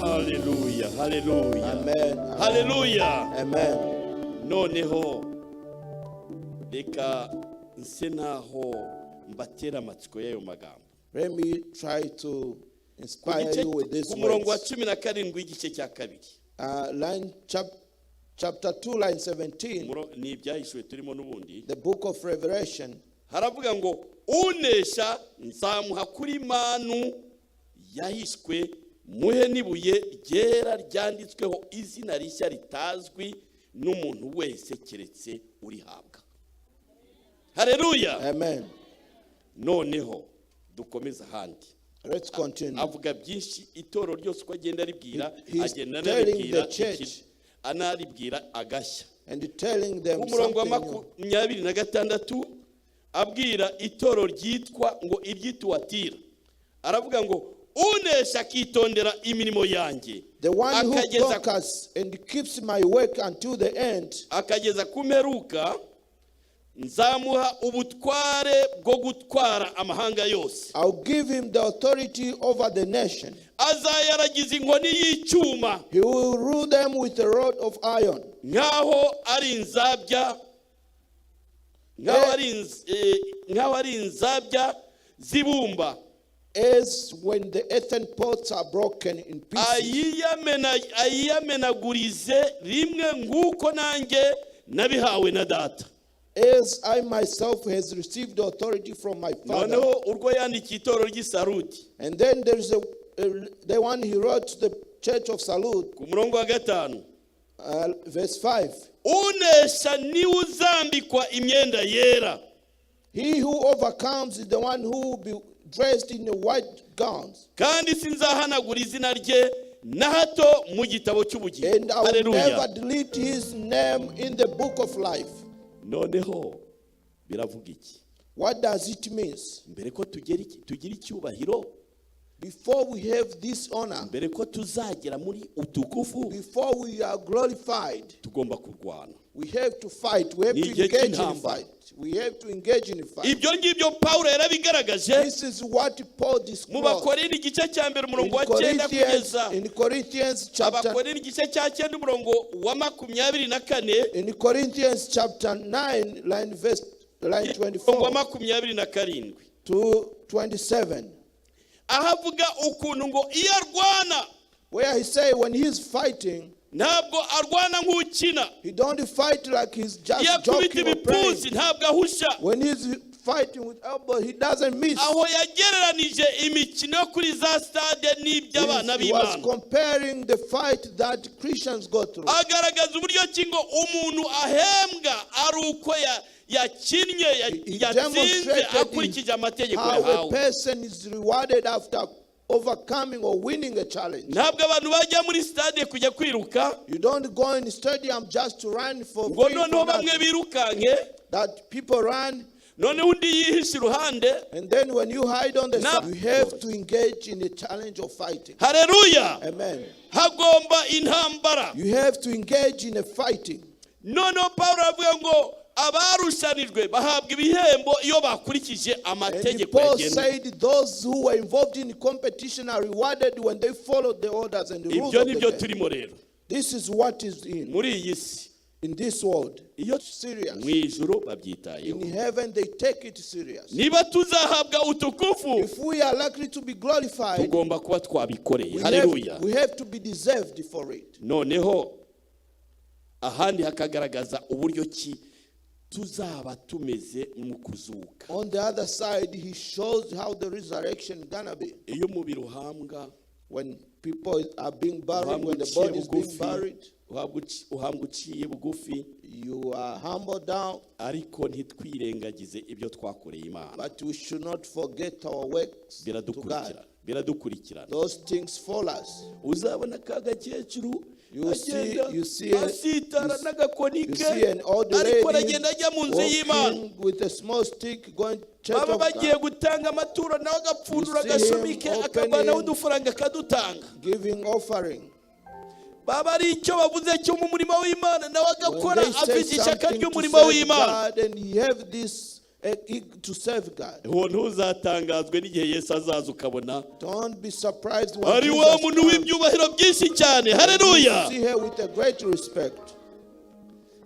A: Haleluya, haleluya!
B: Amen.
A: Haleluya!
B: Amen.
A: Noneho reka nse naho mbatera amatsiko y'ayo magambo.
B: Let me try to
A: Ku
B: inspire you with these
A: ku murongo wa
B: words.
A: 17 w'igice cya kabiri.
B: Chapter 2, line 17,
A: Ni Ibyahishuwe turimo n'ubundi.
B: The book of Revelation.
A: Haravuga ngo unesha nzamuha kuri manu yahishwe, muhe n'ibuye ryera ryanditsweho izina rishya ritazwi n'umuntu wese keretse urihabwa. Hareruya!
B: Amen.
A: Noneho dukomeze ahandi.
B: Let's continue.
A: Avuga byinshi, itorero ryose uko agenda aribwira,
B: He's
A: agenda
B: telling
A: anaribwira
B: the church.
A: anaribwira agashya.
B: And telling them
A: Ku murongo wa
B: something new.
A: 26 abwira itorero ryitwa ngo iry'Ituwatira, aravuga ngo unesha akitondera imirimo yanjye,
B: The one who
A: akageza
B: conquers and keeps my work until the end,
A: akageza ku mperuka, nzamuha ubutware bwo gutwara amahanga yose.
B: I'll give him the authority over the nation.
A: Azayaragiza inkoni y'icyuma,
B: He will rule them with a rod of iron,
A: nk'aho ari inzabya, nk'aho ari inzabya z'ibumba,
B: as when the earthen pots are broken in pieces.
A: Ayiyamenagurize rimwe, nk'uko nanjye nabihawe na Data.
B: As I myself has received the authority from my Father.
A: Noneho urwo yandikiye itorero ry'Isarudi,
B: And then there's the one he wrote to the church of Sardis,
A: ku murongo wa gatanu,
B: verse 5.
A: Unesha niwe uzambikwa imyenda yera,
B: He who overcomes is the one who will be dressed in the white gowns.
A: Kandi sinzahanagura izina rye na hato mu gitabo cy'ubugingo.
B: And I will
A: Haleluya!
B: Never delete his name in the book of life.
A: Noneho biravuga iki?
B: What does it mean?
A: Mbere ko tugera tugira icyubahiro
B: Before we have this honor,
A: Mbere ko tuzagera muri utukufu,
B: before we are glorified,
A: tugomba kurwana.
B: we have to fight. We have
A: Ni
B: to
A: igihe
B: engage in
A: cy'intambara.
B: fight. We have to engage in fight.
A: Ibyo ngibyo Pawulo yarabigaragaje
B: This is what Paul
A: mu
B: disclosed.
A: Bakorinto igice cya mbere
B: In
A: umurongo wa cyenda
B: Corinthians,
A: kugeza
B: in Corinthians chapter
A: Abakorinto igice cya cyenda umurongo wa 24,
B: in Corinthians chapter 9, line verse line
A: umurongo wa
B: 24
A: 27,
B: to 27,
A: aho avuga ukuntu ngo iyo arwana,
B: where he say when he's fighting,
A: ntabwo arwana nk'ukina.
B: he don't fight like he's just
A: Iyo akubita
B: joking or
A: ibipfunsi
B: praying.
A: ntabwo ahusha.
B: When he's fighting with elbow, he doesn't miss.
A: Aho yagereranije imikino yo kuri za stade n'iby'abana
B: He was
A: b'Imana,
B: comparing the fight that Christians go through.
A: Agaragaza uburyo ki ngo umuntu ahembwa ari uko yakinnye,
B: He
A: yatsinze
B: demonstrated
A: akurikije amategeko
B: how a
A: yahawe.
B: person is rewarded after overcoming or winning a challenge.
A: Ntabwo abantu bajya muri stade kujya kwiruka
B: You don't go in the stadium just to run for
A: ngo
B: free,
A: noneho
B: for
A: bamwe
B: nothing.
A: birukanke,
B: That people run,
A: noneho undi yihishe iruhande.
B: And then when you hide on the
A: Now-
B: side, you have to engage in the challenge of fighting.
A: Hareruya.
B: Amen.
A: Hagomba intambara.
B: You have to engage in a fighting.
A: Noneho Paul aravuga ngo abarushanijwe bahabwa ibihembo iyo bakurikije
B: And
A: amategeko
B: Paul
A: yagenwe.
B: said those who were involved in competition are rewarded when they follow the orders and the rules
A: Ibyo
B: of the
A: nibyo
B: game.
A: turimo rero
B: This is what is in
A: muri iyi si.
B: in this world.
A: Iyo
B: Serious.
A: mu ijuru babyitayeho.
B: In heaven they take it serious.
A: Niba tuzahabwa utukufu,
B: If we are likely to be glorified,
A: tugomba kuba twabikoreye.
B: we
A: Haleluya.
B: have, we have to be deserved for it.
A: Noneho ahandi hakagaragaza uburyo ki tuzaba tumeze mu kuzuka.
B: On the other side, he shows how the resurrection gonna be.
A: Iyo umubiri uhambwa,
B: When people are being buried,
A: uhambwa
B: when the
A: uciye
B: body is being
A: bugufi,
B: buried,
A: uhambwa uciye bugufi,
B: you are humbled down,
A: ariko ntitwirengagize ibyo twakoreye Imana.
B: but we should not forget our works to God.
A: Biradukurikira, biradukurikirana.
B: Those things follow us.
A: Uzabona ka gakecuru
B: You see-
A: agenda
B: you see a-
A: asitara
B: you
A: n'agakoni
B: You
A: ke,
B: see an old
A: ariko
B: lady
A: aragenda ajya mu nzu y'Imana.
B: walking with a small stick going to church
A: Baba
B: of
A: bagiye
B: God,
A: gutanga amaturo, nawe agapfundura
B: You see him
A: agashumi ke,
B: opening-
A: akavanaho udufaranga akadutanga.
B: Giving offering.
A: Baba ari icyo bavuze cyo mu murimo w'Imana, nawe
B: When
A: agakora
B: they say
A: afite ishyaka
B: something to
A: ry'umurimo
B: serve
A: w'Imana.
B: God, and he have this to serve God.
A: Uwo ntuzatangazwe n'igihe Yesu azaza ukabona
B: Don't be surprised when
A: ari wa
B: Jesus
A: muntu
B: comes.
A: w'ibyubahiro byinshi cyane. Haleluya.
B: You see her with a great respect.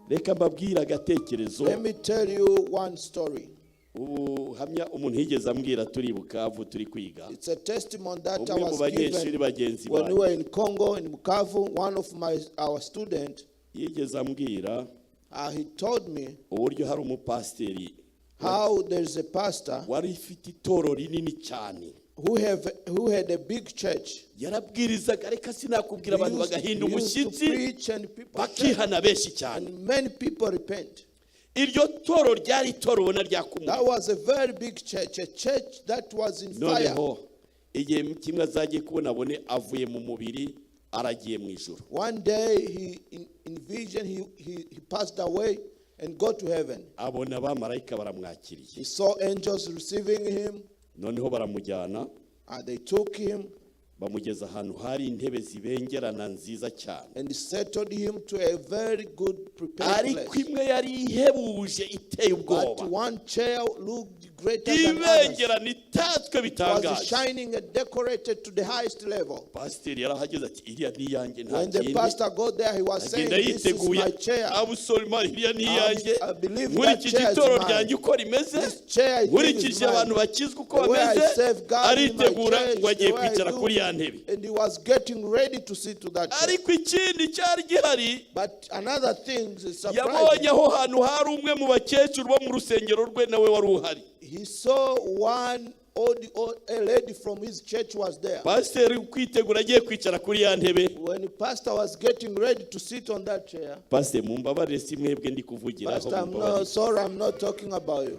A: Reka mbabwire agatekerezo,
B: Let me tell you one story.
A: Ubuhamya umuntu yigeze ambwira turi Bukavu turi kwiga.
B: It's a testimony that I
A: Umwe mu
B: was
A: banyeshuri
B: given
A: bagenzi
B: when we
A: banjye
B: were in Congo, in Bukavu. One of my our student,
A: yigeze ambwira
B: he told me
A: uburyo hari umupasiteri
B: how there's a pastor
A: wari ufite itorero rinini cyane.
B: who had a big church.
A: Yarabwirizaga reka sinakubwira,
B: He
A: abantu
B: used,
A: bagahinda
B: he used to
A: umushyitsi,
B: preach and people
A: bakihana benshi cyane.
B: And many people repent.
A: Iryo toro ryari itoro ubona ryakumwe.
B: That was a very big church, a church that was in fire.
A: Noneho igihe kimwe azagiye kubona abone avuye mu mubiri aragiye mu ijuru.
B: One day he in vision he passed away and go to heaven.
A: Abona abamarayika baramwakiriye.
B: He saw angels receiving him
A: Noneho baramujyana,
B: and they took him
A: bamugeza ahantu hari intebe zibengerana nziza cyane,
B: and settled him to a very good prepared
A: ariko
B: place.
A: imwe yari ihebuje iteye
B: But
A: ubwoba,
B: one chair looked greater than others.
A: ibengerana itatswe
B: Was
A: bitangaje.
B: shining and decorated to the highest level.
A: Pasiteri yarahageze ati iriya ni iyanjye nta
B: When the
A: kindi.
B: pastor got there, he was saying,
A: Agenda
B: "This is
A: yiteguye,
B: my chair.
A: abusoroma iriya ni iyanjye,
B: I believe that
A: nkurikije
B: chair is
A: itoro
B: mine.
A: ryanjye uko rimeze,
B: This chair I think is
A: nkurikije
B: mine.
A: abantu bakizwa uko
B: The way I
A: bameze."
B: serve God in my
A: Aritegura
B: church,
A: ngo agiye
B: the way I
A: kwicara
B: do."
A: kuri ya ntebe.
B: And he was getting ready to sit to that chair.
A: Ariko ikindi cyari gihari,
B: But another thing is
A: yabonye
B: surprising.
A: aho hantu hari umwe mu bakecuru bo mu rusengero rwe nawe wari uhari.
B: He saw one old a lady from his church was there.
A: Pasiteri kwitegura agiye kwicara kuri ya ntebe,
B: When the pastor was getting ready to sit on that chair,
A: pasiteri mumbabarire si mwebwe ndi kuvugiraho,
B: Pastor, I'm
A: mumbabarire.
B: not sorry, I'm not talking about you.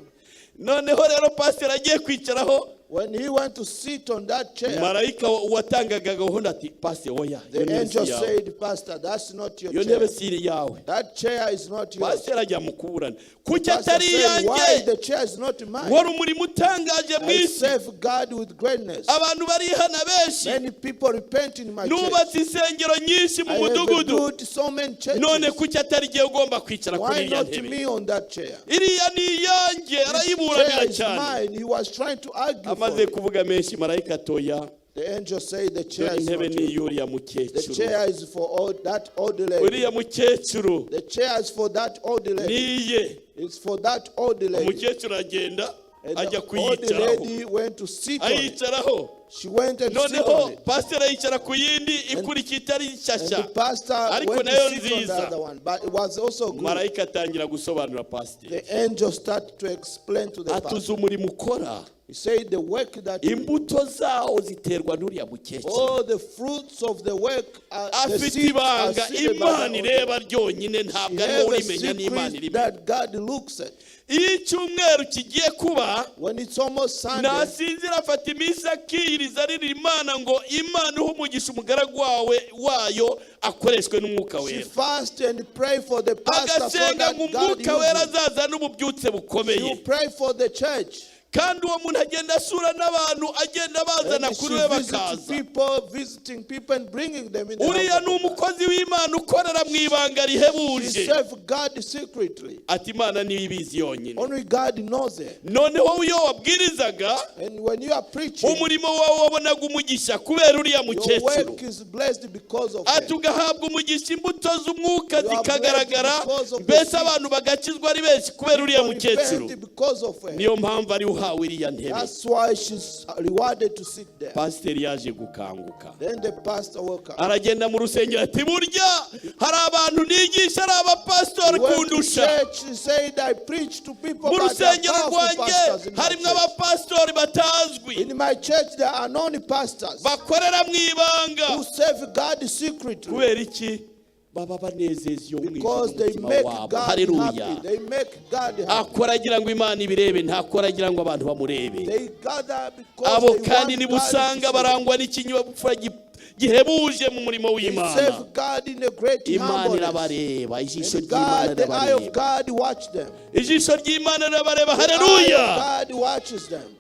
A: Noneho rero pasiteri agiye kwicaraho,
B: When he went to sit on that chair,
A: Marayika watangaga gahunda ati pasite oya iyo
B: the
A: ntebe si
B: angel
A: iyawe
B: said, "Pastor, that's not your
A: iyo ntebe
B: chair.
A: si iyawe."
B: That chair is not yours."
A: Pasiteri ajya mu kuburana kuki
B: Pastor
A: atari
B: said, "Why
A: iyanjye
B: the chair is not mine?"
A: Nkora umurimo utangaje mu
B: "I
A: isi
B: serve God with greatness.
A: Abantu barihana benshi
B: Many people repent in my church.
A: Nubatse insengero nyinshi mu
B: I have
A: mudugudu
B: built so many
A: none
B: churches.
A: kuki atari igihe ugomba kwicara kuri
B: Why
A: iriya
B: not
A: ntebe
B: me on that chair?
A: Iriya ni iyanjye."
B: This chair
A: Arayiburanira
B: is
A: cyane
B: mine." He was trying to argue for
A: Amaze
B: it.
A: Kuvuga menshi marayika atoya
B: The angel said, "The chair
A: dore
B: is
A: intebe
B: not
A: ni
B: yours.
A: iy'uriya
B: The
A: mukecuru
B: chair is for all that old lady.
A: Uriya mukecuru
B: The chair is for that old lady.
A: Niye."
B: It's for that old lady."
A: Umukecuru agenda
B: And
A: ajya
B: the old
A: kuyicaraho
B: lady went to sit on it.
A: ayicaraho
B: She went and sit
A: noneho
B: on it.
A: Pasiteri ayicara ku yindi ikurikiye itari
B: And
A: nshyashya
B: the pastor
A: ariko
B: went
A: nayo
B: to sit on the
A: nziza.
B: Other one, but it was also good.
A: Marayika atangira gusobanura pasiteri
B: The angel started to explain to the pastor.
A: atuze umurimo ukora
B: He said, "The work that you do,
A: imbuto zawo ziterwa n'uriya mukecuru
B: all the fruits of the work are the
A: afite
B: seeds are
A: ibanga
B: seeded by
A: Imana
B: the old
A: ireba ryonyine ntabwo
B: She
A: ari
B: have
A: wowe
B: a
A: urimenya n'Imana
B: secret
A: irimenya
B: that God looks at.
A: Iyo icyumweru kigiye kuba
B: When it's almost Sunday,
A: nasinzira afata iminsi akiyiriza arira Imana ngo Imana ihe umugisha umugaragu wawe wayo akoreshwe n'umwuka
B: she
A: wera
B: fast and pray for the pastor so
A: agasenga
B: that
A: ngo
B: God
A: umwuka wera
B: use him.
A: azaza n'ububyutse bukomeye
B: You pray for the church.
A: Kandi uwo muntu agenda asura n'abantu agenda abazana
B: And she
A: kuri we
B: visits
A: bakaza
B: people, visiting people and bringing them in the
A: uriya
B: house
A: ni
B: of God.
A: Umukozi w'Imana ukorera mu ibanga
B: She
A: rihebuje
B: serve God secretly.
A: Ati Imana niyo ibizi yonyine
B: Only God knows it.
A: Noneho iyo wabwirizaga
B: And when you are preaching,
A: umurimo wawe wabonaga umugisha kubera uriya
B: your
A: mukecuru
B: work is blessed because of
A: ati
B: her.
A: Ugahabwa umugisha imbuto z'umwuka
B: You are
A: zikagaragara
B: blessed because of the
A: mbese
B: seed.
A: Abantu bagakizwa ari benshi kubera uriya
B: People
A: mukecuru
B: repent because of her.
A: niyo mpamvu ari uhawe iriya ntebe.
B: That's why she's rewarded to sit there.
A: Pasiteri yaje gukanguka
B: Then the pastor woke up.
A: Aragenda mu rusengero ati burya hari abantu nigisha ari abapasitori
B: He went to
A: kundusha
B: church, he said, "I preach to people,
A: mu
B: but there are
A: rusengero
B: powerful
A: rwanjye
B: pastors in my
A: harimo
B: church.
A: Abapasitori batazwi
B: In my church, there are known pastors
A: bakorera mu ibanga
B: who serve God secretly
A: kubera iki baba banezeza iyo mwijuru
B: because they
A: umutima
B: make
A: wabo
B: God
A: haleluya
B: happy. They make God happy.
A: Akora agira ngo Imana ibirebe ntakora agira ngo abantu bamurebe
B: They gather because
A: abo
B: they
A: kandi
B: want
A: niba
B: God to
A: usanga
B: see them.
A: barangwa n'ikinyabupfura gi- gihebuje mu murimo
B: They
A: w'Imana
B: serve God in a great
A: Imana
B: humbleness.
A: irabareba ijisho
B: And
A: ry'Imana
B: God, the eye of
A: rirabareba
B: God watch them.
A: ijisho ry'Imana rirabareba
B: The eye
A: haleluya
B: of God watches them.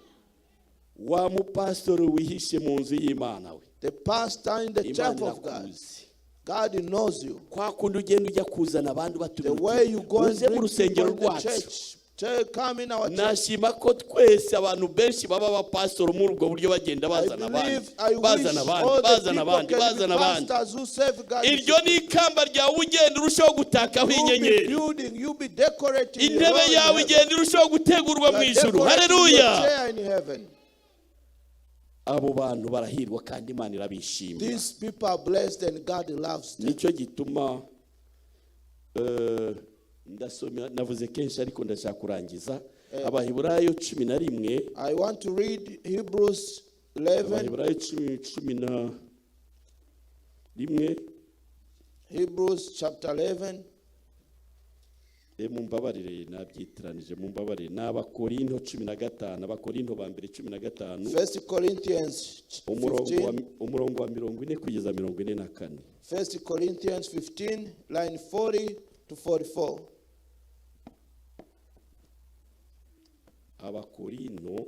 A: Wa mupasitori wihishe mu nzu y'Imana we
B: The pastor in the
A: Imana
B: temple of God.
A: irakuzi
B: God knows you.
A: Kwa kundi ugenda ujya kuzana abandi
B: The
A: batumira
B: way you go and
A: muze mu
B: bring
A: rusengero
B: people in the
A: rwacu
B: church. Come in our church.
A: Nashima ko twese abantu benshi baba abapasitori muri ubwo buryo bagenda
B: I
A: bazana abandi
B: believe, I wish
A: bazana abandi
B: all the
A: bazana
B: people
A: abandi
B: can be
A: bazana abandi
B: pastors who serve God.
A: Iryo ni ikamba ryawe ugenda urushaho gutakaho
B: You'll be
A: inyenyeri
B: building, you'll be decorating your
A: intebe
B: own
A: yawe
B: heaven.
A: igenda irushaho gutegurwa
B: You
A: mu
B: are
A: ijuru
B: decorating your
A: haleluya
B: chair in heaven.
A: Abo bantu barahirwa kandi Imana irabishimira
B: These people are blessed and God loves them.
A: Nicyo gituma eh, ndasoma navuze kenshi ariko ndashaka kurangiza Abaheburayo 11
B: I want to read Hebrews 11,
A: Abaheburayo cumi 11
B: Hebrews chapter 11,
A: E, mumbabarire nabyitiranije mumbabarire ni Abakorinto 15 Abakorinto ba mbere 15
B: First Corinthians
A: umurongo wa
B: 15,
A: umurongo wa 40 kugeza 44
B: First Corinthians 15, line 40 to 44.
A: Abakorinto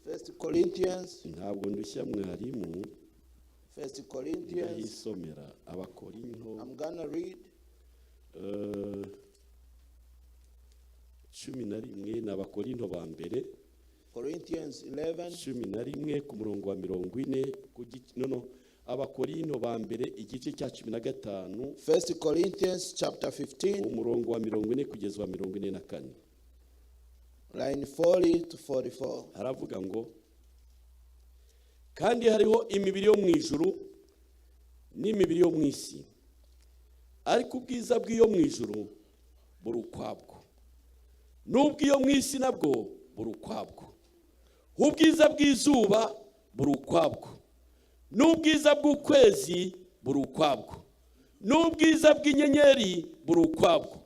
B: First Corinthians,
A: ntabwo ndushya mwarimu
B: First Corinthians,
A: ndahisomera Abakorinto
B: I'm gonna read
A: eh, 11 ni Abakorinto ba mbere
B: Corinthians 11,
A: 11 ku murongo wa 40 ku gice no Abakorinto ba mbere igice cya 15
B: First Corinthians chapter 15,
A: umurongo wa 40 kugeza wa 44
B: line 40 to 44.
A: Haravuga ngo kandi hariho imibiri yo mu ijuru n'imibiri yo mu isi ariko ubwiza bw'iyo mu ijuru buri ukwabwo n'ubw'iyo mu isi nabwo buri ukwabwo ubwiza bw'izuba buri ukwabwo n'ubwiza bw'ukwezi buri ukwabwo n'ubwiza bw'inyenyeri buri ukwabwo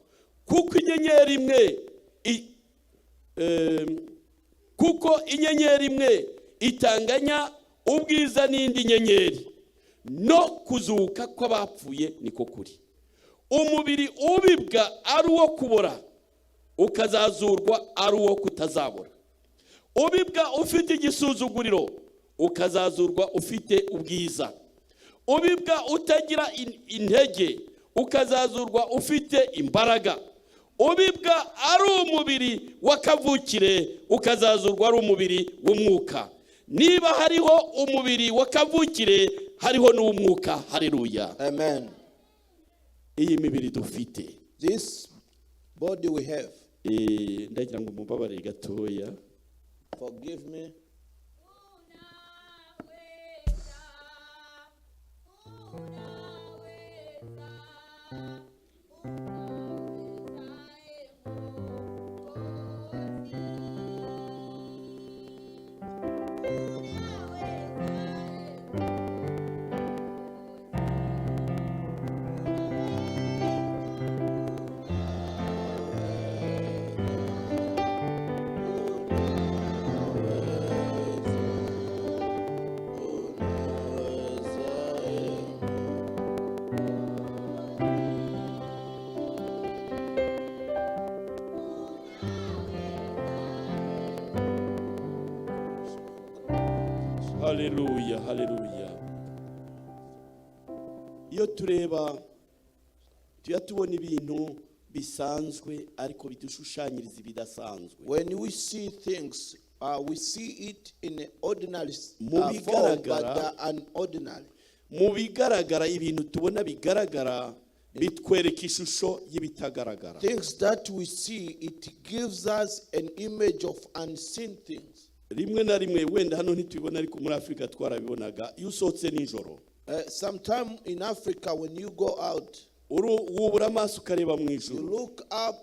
A: kuko inyenyeri imwe i- em, kuko inyenyeri imwe Itanganya ubwiza n'indi nyenyeri. No kuzuka kw'abapfuye niko kuri. Umubiri ubibwa ari uwo kubora, ukazazurwa ari uwo kutazabora. Ubibwa ufite igisuzuguriro, ukazazurwa ufite ubwiza. Ubibwa utagira intege, ukazazurwa ufite imbaraga. Ubibwa ari umubiri wa kavukire, ukazazurwa ari umubiri w'umwuka. Niba hariho umubiri wa kavukire, hariho n'uw'umwuka. Haleluya.
B: Amen.
A: Iyi mibiri dufite,
B: This body we have,
A: ndagira ngo mumbabarire gatoya.
B: Forgive me.
E: Unaweza, unaweza, unaweza, Mwokozi.
A: Haleluya, haleluya. Iyo tureba, tujya tubona ibintu bisanzwe ariko bidushushanyiriza ibidasanzwe.
B: When we see things, we see it in an ordinary
A: Mu
B: form, but
A: bigaragara-
B: they are unordinary.
A: Mu bigaragara, ibintu tubona bigaragara bitwereka ishusho y'ibitagaragara.
B: Things that we see, it gives us an image of unseen things.
A: Rimwe na rimwe, wenda hano ntitubibona, ariko muri Afurika twarabibonaga, iyo usohotse nijoro,
B: Sometime in Africa, when you go out,
A: wubura amaso ukareba mu
B: you
A: ijuru,
B: look up,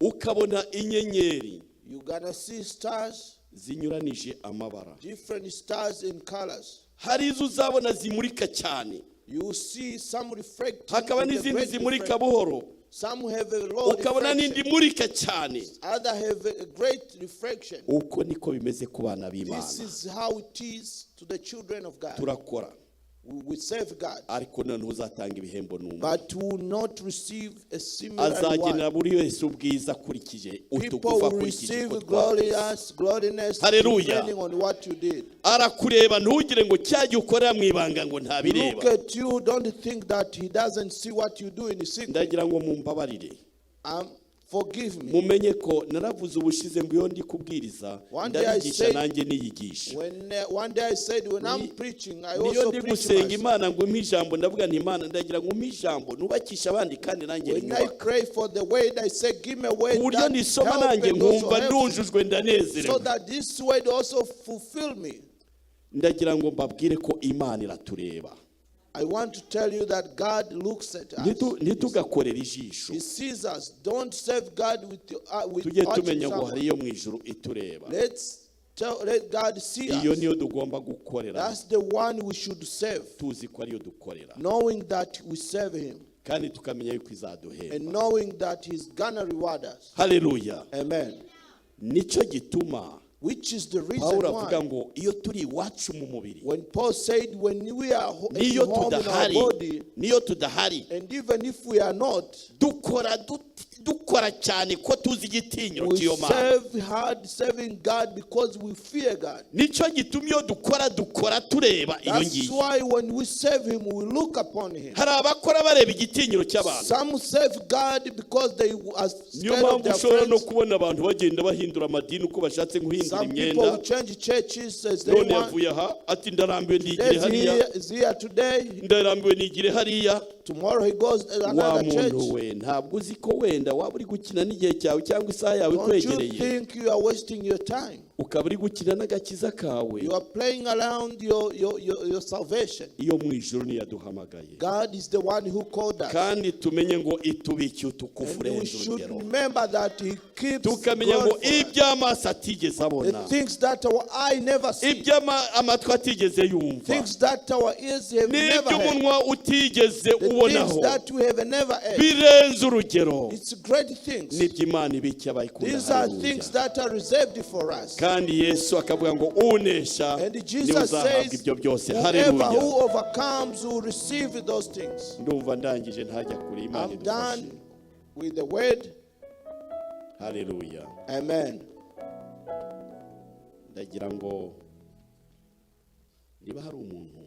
A: ukabona inyenyeri
B: you're gonna see stars,
A: zinyuranije amabara.
B: Different stars in colors.
A: Hari izo uzabona zimurika cyane,
B: You see some reflecting
A: hakaba
B: with a
A: n'izindi
B: great
A: zimurika
B: reflect.
A: buhoro,
B: Some have a low
A: ukabona n'indi
B: reflection.
A: imurika cyane.
B: Other have a great reflection.
A: Uko niko bimeze ku bana
B: This
A: b'Imana.
B: is how it is to the children of God.
A: Turakora,
B: We serve God,
A: ariko noneho uzatanga ibihembo n'umwe.
B: But will not receive a similar
A: Azagenera
B: reward.
A: buri wese ubwiza akurikije
B: People
A: utugufa,
B: will
A: akurikije
B: receive
A: uko twakoze.
B: glorious,
A: Hallelujah.
B: depending on what you did.
A: Arakureba, ntugire ngo cya gihe ukorera mu ibanga ngo
B: Look
A: ntabireba.
B: at you, don't think that he doesn't see what you do in secret.
A: Ndagira ngo mumbabarire,
B: Forgive me.
A: mumenye ko naravuze ubushize ngo iyo ndi kubwiriza,
B: One day I
A: ndabigisha
B: said-
A: nanjye niyigisha.
B: When one day I said, when I'm preaching, I
A: Niyo
B: also
A: ndi
B: preach
A: gusenga
B: myself.
A: Imana ngo umpe ijambo, ndavuga nti: "Imana, ndagira ngo umpe ijambo nubakishe abandi kandi nanjye
B: When I
A: rinyubaka."
B: pray for the word, I say, give me a word
A: Ku buryo
B: that
A: nisoma
B: help
A: nanjye
B: and also
A: nkumva
B: helps me,
A: ndujujwe,
B: so
A: ndanezerewe.
B: that this word also fulfill me.
A: Ndagira ngo mbabwire ko Imana iratureba.
B: I want to tell you that God looks at us.
A: Ntitugakorere ijisho.
B: He sees us. Don't serve God with
A: Tujye
B: watching
A: tumenya ngo
B: someone.
A: hari iyo mu ijuru itureba.
B: Let God see
A: Iyo
B: us.
A: niyo tugomba gukorera,
B: That's the one we should serve,
A: tuzi ko ariyo dukorera,
B: knowing that we serve Him
A: kandi tukamenya yuko izaduhemba.
B: And knowing that He's gonna reward us.
A: Haleluya.
B: Amen.
A: Nicyo gituma
B: Which is the reason
A: Pawulo avuga
B: why
A: ngo iyo turi iwacu mu mubiri,
B: when Paul said when we are at
A: niyo
B: home in our
A: tudahari,
B: body,
A: niyo tudahari,
B: and even if we are not,
A: dukora dukora cyane ko tuzi igitinyiro
B: we
A: cy'iyo Mana.
B: Serve hard serving God because we fear God.
A: Nicyo gituma iyo dukora, dukora tureba iyo
B: That's
A: ngiyo.
B: Why when we serve Him, we look upon Him.
A: Hari abakora bareba igitinyiro cy'abantu.
B: Some serve God because they are
A: Niyo
B: scared of
A: mpamvu
B: their
A: ushobora no
B: friends.
A: Kubona abantu bagenda bahindura amadini uko bashatse, guhindura
B: Some people
A: imyenda.
B: will change churches as they
A: None
B: want.
A: yavuye aha ati: "Ndarambiwe, nigire
B: There's
A: hariya."
B: here, is here today.
A: "Ndarambiwe, nigire hariya."
B: Tomorrow he goes to
A: Wa
B: another
A: muntu
B: church.
A: we, ntabwo uzi ko wenda waba uri gukina n'igihe cyawe cyangwa isaha yawe
B: Don't you
A: ikwegereye,
B: think you are wasting your time?
A: Ukaba uri gukina n'agakiza kawe?
B: You are playing around your salvation.
A: Iyo mu ijuru niyaduhamagaye.
B: God is the one who called us.
A: Kandi tumenye ngo itubikiye utukufu
B: And we
A: urenze
B: should
A: urugero.
B: Remember that He keeps
A: Tukamenya
B: God
A: ngo
B: for us.
A: iby'amaso atigeze abona,
B: The things that our eye never see,
A: amatwi atigeze yumva,
B: things that our ears have never heard,
A: n'iby'umunwa utigeze
B: the
A: kubonaho
B: Things that we have never heard.
A: Birenze urugero.
B: It's great things.
A: Nibyo Imana ibikiye abayikunda.
B: These are
A: Haleluya.
B: Things that are reserved for us.
A: Kandi Yesu akavuga ngo unesha
B: And
A: niwe
B: Jesus
A: uzahabwa
B: says,
A: ibyo byose.
B: whoever
A: Haleluya.
B: who overcomes will receive those things.
A: Ndumva ndangije ntajya kure. Imana
B: I'm
A: idufashe.
B: done with the word.
A: Haleluya.
B: Amen.
A: Ndagira ngo niba hari umuntu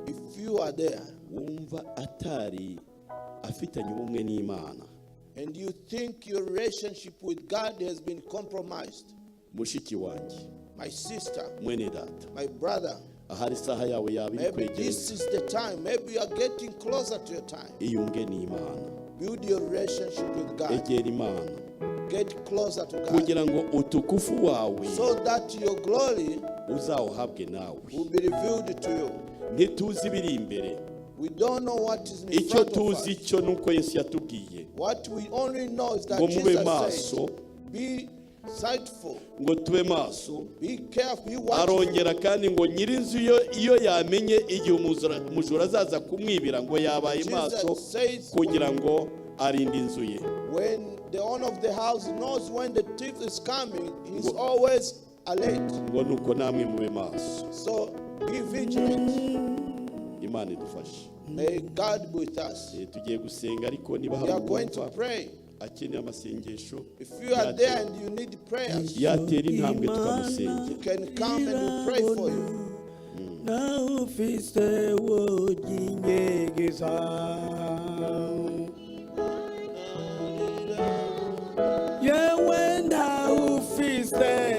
B: If you are there
A: wumva atari afitanye ubumwe n'Imana,
B: and you think your relationship with God has been compromised,
A: mushiki wanjye,
B: my sister,
A: mwene data,
B: my brother,
A: ahari isaha yawe yaba iri
B: maybe this
A: kwegereza.
B: Is the time. Maybe you are getting closer to your time.
A: Iyunge n'Imana.
B: Build your relationship with God.
A: Egera Imana
B: Get closer to God
A: kugira ngo utukufu wawe
B: so that your glory
A: uzawuhabwe nawe.
B: Will be revealed to you.
A: Ntituzi ibiri imbere.
B: We don't know what is in
A: Icyo
B: front of
A: tuzi
B: us.
A: cyo ni uko Yesu yatubwiye
B: What we only know is that
A: ngo mube
B: Jesus
A: maso,
B: said, be sightful,
A: ngo tube maso.
B: Be careful, be watchful.
A: Arongera kandi ngo nyir'inzu iyo iyo yamenye igihe umujura azaza kumwibira ngo yabaye maso
B: Jesus says,
A: kugira ngo arinde inzu ye.
B: When the owner of the house knows when the thief is coming, he's always alert.
A: Ngo nuko namwe mube maso.
B: So be vigilant.
A: Imana idufashe.
B: May God be with us.
A: Eh, tugiye gusenga ariko niba
B: We
A: hari
B: are going to
A: uwumva
B: pray.
A: Akeneye amasengesho,
B: If you are there and you need prayers,
A: yatera intambwe tukamusengera.
B: You can come and we pray for you.
C: Nawe ufise woginyegeza yewe ntawe ufise.